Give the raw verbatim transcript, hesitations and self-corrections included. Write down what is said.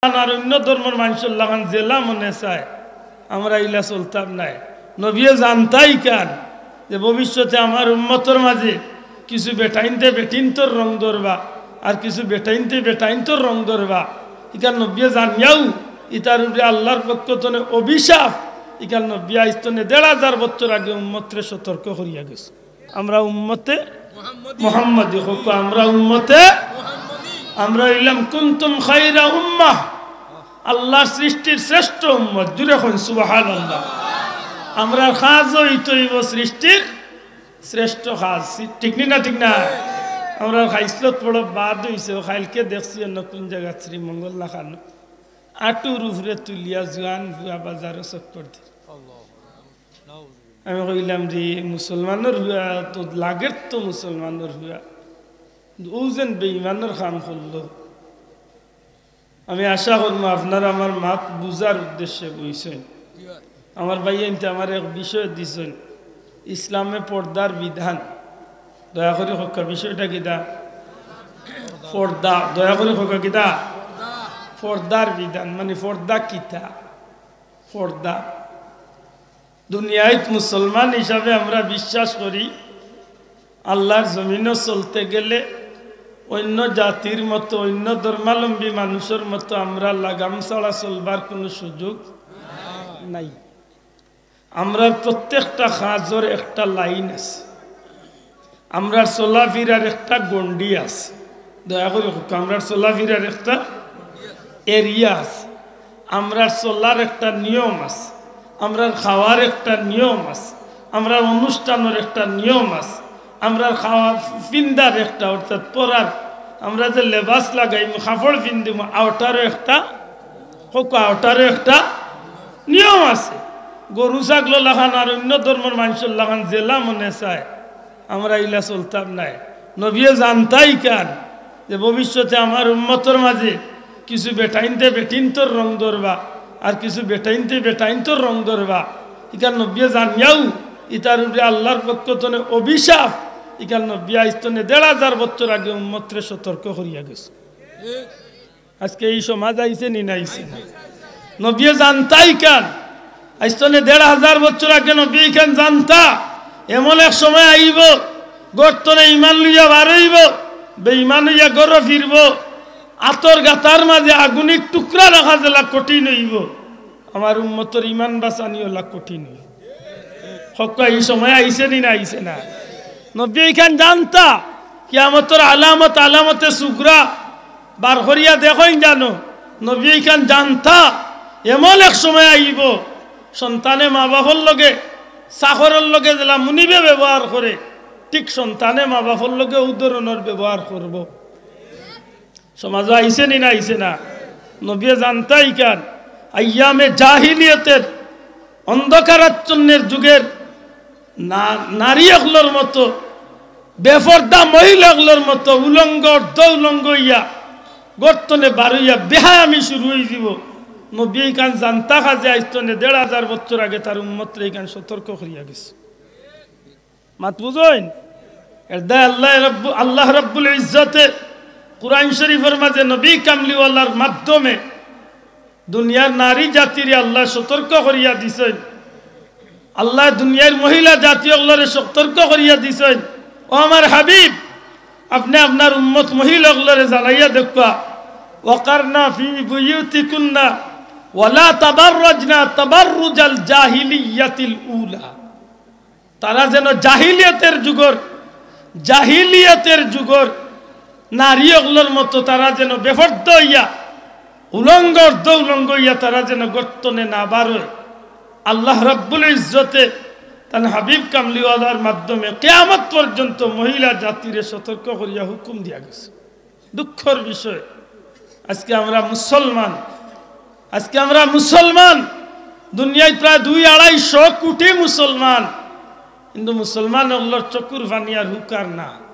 আর অইন্য ধর্মর মানষর লাখান যেলা মনে চায়, আমরা ইলা চলতাম নায়। নবিয়ে জানতা ইখান যে ভবিষ্যতে আমার উম্মতর মাঝে কিছু বেটাইন্তে বেটিন্তর রং ধরবা, আর কিছু বেটাইন্তে বেটাইন্তর রং ধরবা। ইখান নবিয়ে জানিয়াউ ইতার উপরে আল্লার পক্ষ তনে অভিশাপ। ইখান নবিয়ে আইজ তনে দেড় হাজার বছর আগে উম্মতরে সতর্ক করিয়া গেছে। আমরা উম্মতে মুহাম্মদী। কউক্কা, আমরা উম্মতে, আমরা অইলাম কুনতুম খায়রা উম্মাহ, আল্লার সৃষ্টির শ্রেষ্ঠ উম্মত। জুরে কইন সুবহানাল্লাহ। আমরার কাজও অইতো অইবো সৃষ্টির শ্রেষ্ঠ কাজ। ঠিক নি না? ঠিক না? আমরার খাইছলত বড় বাদ অইছে। অউ কাইলকে দেখছি অন্য কুন জাগাত শ্রীমঙ্গল লাখান আটুর উপরে তুলিয়া জুয়ান পুয়া বাজারো চক্কর দের। আমি কইলাম, "রে, মুসলমানর পুয়া তো লাগের তো মুসলমানর পুয়া, অউ যেন বেইমানর কাম করলো।" আমি আশা করমু আপনারা আমার মাত বুঝার উদ্দেশ্যে বইছইন। আমার ভাইয়াইন্তে আমারে এক বিষয় দিছইন, ইসলামে পর্দার বিধান। দয়া করি কউক্কা, বিষয়টা কিতা? পর্দা। দয়া করি কউক্কা, কিতা? পর্দার বিধান। মানে পর্দা কিতা? পর্দা। দুনিয়াইত মুসলমান হিসাবে আমরা বিশ্বাস করি, আল্লার জমিনো চলতে গেলে অইন্য জাতির মতো, অইন্য ধর্মাবলম্বী মানুষর মতো আমরা লাগাম ছাড়া চলবার কুনু সুযোগ নাই। আমরার প্রত্যেকটা কাজর একটা লাইন আছে, আমরার চলাফিরার একটা গণ্ডি আছে। দয়া করি কউক্কা, আমরার চলাফিরার একটা এরিয়া আছে, আমরার চলার একটা নিয়ম আছে, আমরার খাওয়ার একটা নিয়ম আছে, আমরার অনুষ্ঠানর একটা নিয়ম আছে, আমরার খাওয়া ফিন্দার একটা, অর্থাৎ পরার, আমরা যে লেবাস লাগাইমু, কাপড় ফিন্দিমু, অটারও একটা, কউক্কা, অটারও একটা নিয়ম আছে। গরু ছাগলর লাখান আর অইন্য ধর্মর মানষর লাখান যেলা মনে চায়, আমরা ইলা চলতাম নায়। নবিয়ে জানতা ইখান যে ভবিষ্যতে আমার উম্মতর মাঝে কিছু বেটাইন্তে বেটিন্তর রং ধরবা, আর কিছু বেটাইন্তে বেটাইন্তর রং ধরবা। ইখান নবিয়ে জানিয়াউ ইতার উপরে আল্লার পক্ষ তনে অভিশাপ। ইখান নবিয়ে আইজ তনে দেড় হাজার বছর আগে উম্মতরে সতর্ক করিয়া গেছে। আজকে ই সমাজ আইছে নি না আইছে না? নবিয়ে জানতা ইখান। আইজ তনে দেড় হাজার বছর আগে নবিয়ে ইখান জানতা। এমন এক সময় আইবো, ঘর তনে ইমান লইয়া বার অইবো, বেইমান অইয়া ঘরো ফিরবো। আতর গাতার মাঝে আগুনির টুকরা রাখা যেলা কঠিন অইবো, আমার উম্মতর ইমান বাঁচানি অলা কঠিন অইবো। কউক্কা, ই সময় আইছে নি না আইছে না? নবিয়ে ইখান জানতা, কিয়ামতর আলামত, আলামতে সুগরা বার করিয়া দেখইন জানো। নবিয়ে ইখান জানতা, এমন এক সময় আইবো, সন্তানে মা বাপর লগে, চাকরর লগে যেলা মুনিবে ব্যবহার করে, ঠিক সন্তানে মা বাপর লগে অউ ধরনর ব্যবহার করবো। সমাজো আইছে নি না আইছে না? নবিয়ে জানতা ইখান। আইয়ামে জাহিলিয়তের অন্ধকারাচ্ছন্নের যুগের না-, নারী অকলর মতো, বেপর্দা মহিলা অকলর মতো উলঙ্গ, অর্ধ উলঙ্গ অইয়া, ঘর তনে বার অইয়া বেহায়ামি শুরু অইযিবো। নবিয়ে ইখান জানতা কাজে আইজ তনে দেড় হাজার বছর আগে তার উম্মতরে ইখান সতর্ক করিয়া গেছে। মাত বুঝইন? এরদায় আল্লাহ রব্বু-, আল্লাহ রব্বুল ইজ্জতে কুরআন শরীফর মাঝে নবী কামলিওয়ালার মাধ্যমে দুনিয়ার নারী জাতিরে আল্লায় সতর্ক করিয়া দিছইন। আল্লায় দুনিয়ার মহিলা জাতি অকলরে সতর্ক করিয়া দিছইন, "ও আমার হাবিব, আপনে আপনার উম্মত মহিলা অকলরে জানাইয়া দেউক্কা, ওয়াকারনা ফি বুয়ুতিকুন্না ওয়ালা তাবাররাজনা তাবাররুজাল জাহিলিয়াতিল উলা।" তারা যেন জাহিলিয়তের যুগর, জাহিলিয়তের যুগর নারী অকলর মতো তারা যেন বেপর্দা অইয়া, উলঙ্গ অর্ধ উলঙ্গ অইয়া তারা যেন ঘর তনে না বার অয়। আল্লাহ রব্বুল ইজ্জতে তান হাবিব কামলিওয়ালার মাধ্যমে কিয়ামত পর্যন্ত মহিলা জাতিরে সতর্ক করিয়া হুকুম দিয়া গেছে। দুঃখর বিষয়, আজকে আমরা মুসলমান, আজকে আমরা মুসলমান, দুনিয়াত প্রায় দুই আড়াইশো কোটি মুসলমান, কিন্তু মুসলমান অকলর চকুর পানি আর হুকার না।